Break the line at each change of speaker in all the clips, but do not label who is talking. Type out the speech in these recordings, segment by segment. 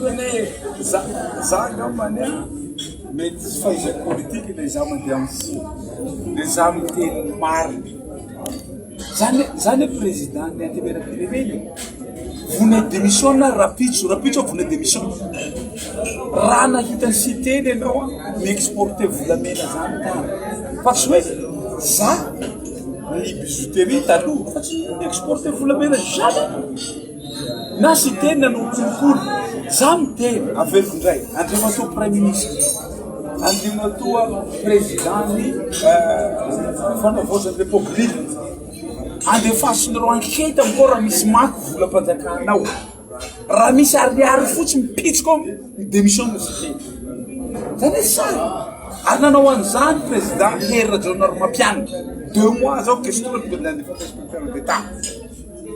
Io anie za za angambany an mety tsy fahaizako politique le za mandeha amin'ny fo, le za miteny ny marina. Zany zany hoe président ny antenimierampirenena e, vonona hi-démissionne aho rapitso, rapitso aho vonona hi-démissionne. Raha nahita ny Siteny ianao an, mi-exporter volamena zany tany, fa tsy hoe za ny bijouterie taloha fa tsy mi-exporter volamena jamais. Na Siteny nanao kolikoly, za miteny averiko indray, Andriamatoa Praiminisitra, Andriamatoa Président-n'ny Fanavaozan'ny Repoblika, andefasonareo enquête encore raha misy maka volam-panjakana ao, raha misy ariary fotsiny mipitsoka ao, mi-démissionne Siteny. Zany hoe sahy, ary nanao an'izany Président Hery Rajaonarimampianina, deux mois zao questeur tonga dia nandefa inspecteur d'Etat.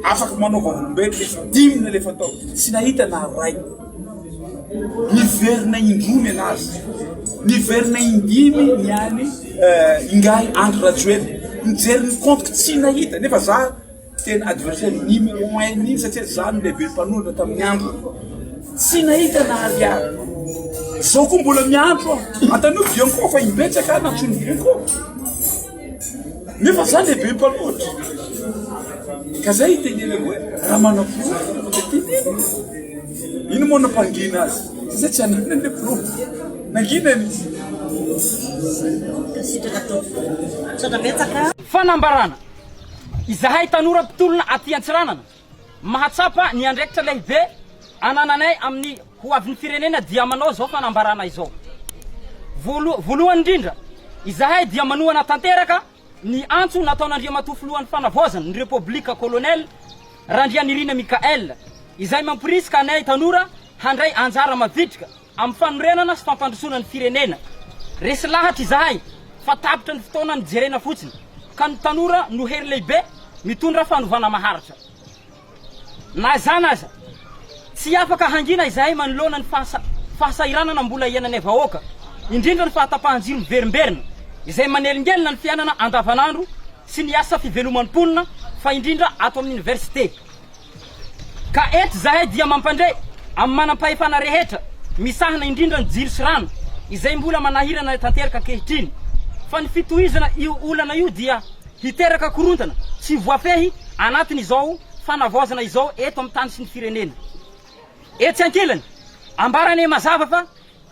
Afaka manao vavolombelona izy, dimy nalefa tao, tsy nahita na ray. Niverina indroa ny anazy, niverina indimy ny any eh, ingahy Andry Rajoelina. Nijery ny compte tsy nahita, nefa za tena adversaire numéro un iny satria za no lehibe mpanorina tamin'ny andro. Tsy nahita na ariary. Zao koa mbola miandro aho. Antanio Bianco fa imbetsaka aho nantsoin'i Bianco. Nefa za lehibe mpanohitra. Ka zay itenenako hoe raha manao porofo dia teneno. Ino moa nampangina azy? Zay tsy ananany le porofo. Nangina izy.
Mankasitraka tompoko. Misaotra betsaka.
Fanambarana, Izahay tanora mpitolona aty Antsiranana, mahatsapa ny andraikitra lehibe anananay amin'ny ho avin'ny firenena dia manao izao fanambarana izao. Voalohany indrindra, izahay dia manohana tanteraka ny antso nataon'Andriamatoa Filohan'ny Fanavaozana ny Repoblika Colonel Randrianirina Michaël izay mamporisika anay tanora handray anjara mavitrika amin'ny fanorenana sy fampandrosoana ny firenena. Resy lahatra izahay fa tapitra ny fotoana nijerena fotsiny ka ny tanora no hery lehibe mitondra fanovana maharitra. Na izany aza, tsy afaka hangina izahay manoloana ny fahasahiranana mbola iainanay vahoaka, indrindra ny fahatapahan-jiro miverimberina izay manelingelina ny fiainana andavanandro sy ny asa fiveloman'ny mponina fa indrindra ato amin'ny oniversite. Ka eto izahay dia mampandre amin'ny manam-pahefana rehetra misahana indrindra ny jiro sy rano izay mbola manahirana tanteraka ankehitriny fa ny fitohizana io olana io dia hiteraka korontana tsy voafehy anatin'izao fanavaozana izao eto amin'ny tany sy ny firenena. Etsy ankilany, ambaranay mazava fa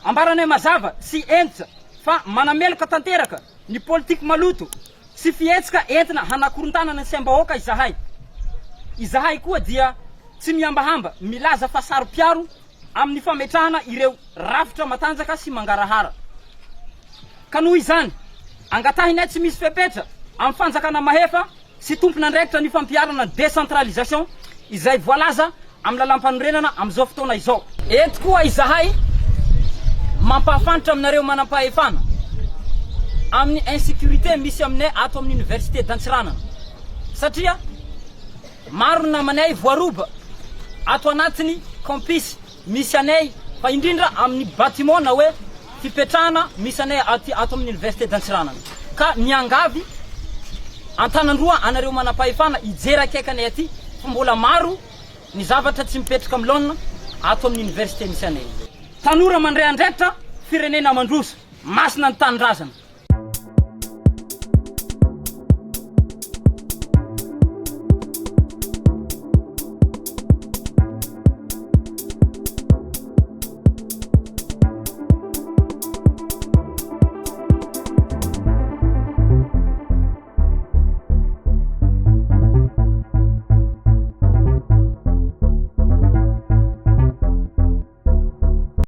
ambaranay mazava sy hentitra fa manameloka tanteraka ny politique maloto sy fihetsika entina hanakorontanana ny saim-bahoaka izahay. Izahay koa dia tsy mihambahamba milaza fa saro-piaro amin'ny fametrahana ireo rafitra matanjaka sy mangarahara. Ka noho izany, angatahinay tsy misy fepetra amin'ny fanjakana mahefa sy tompon'andraikitra ny fampiharana ny décentralisation izay voalaza amin'ny lalàmpanorenana amin'izao fotoana izao. Eto koa izahay mampahafantatra aminareo manampahefana amin'ny insécurité misy aminay ato amin'ny université d'Antsiranana satria maro ny namanay voaroba ato anatin'ny campus misy anay fa indrindra amin'ny bâtiment na hoe fipetrahana misy anay aty ato amin'ny université d'Antsiranana ka miangavy antanandroa anareo manampahefana hijery akaiky anay aty fa mbola maro ny zavatra tsy mipetraka amin'ny laonina ato amin'ny université misy anay. Tanora mandray andraikitra, firenena mandroso. Masina ny tanindrazana.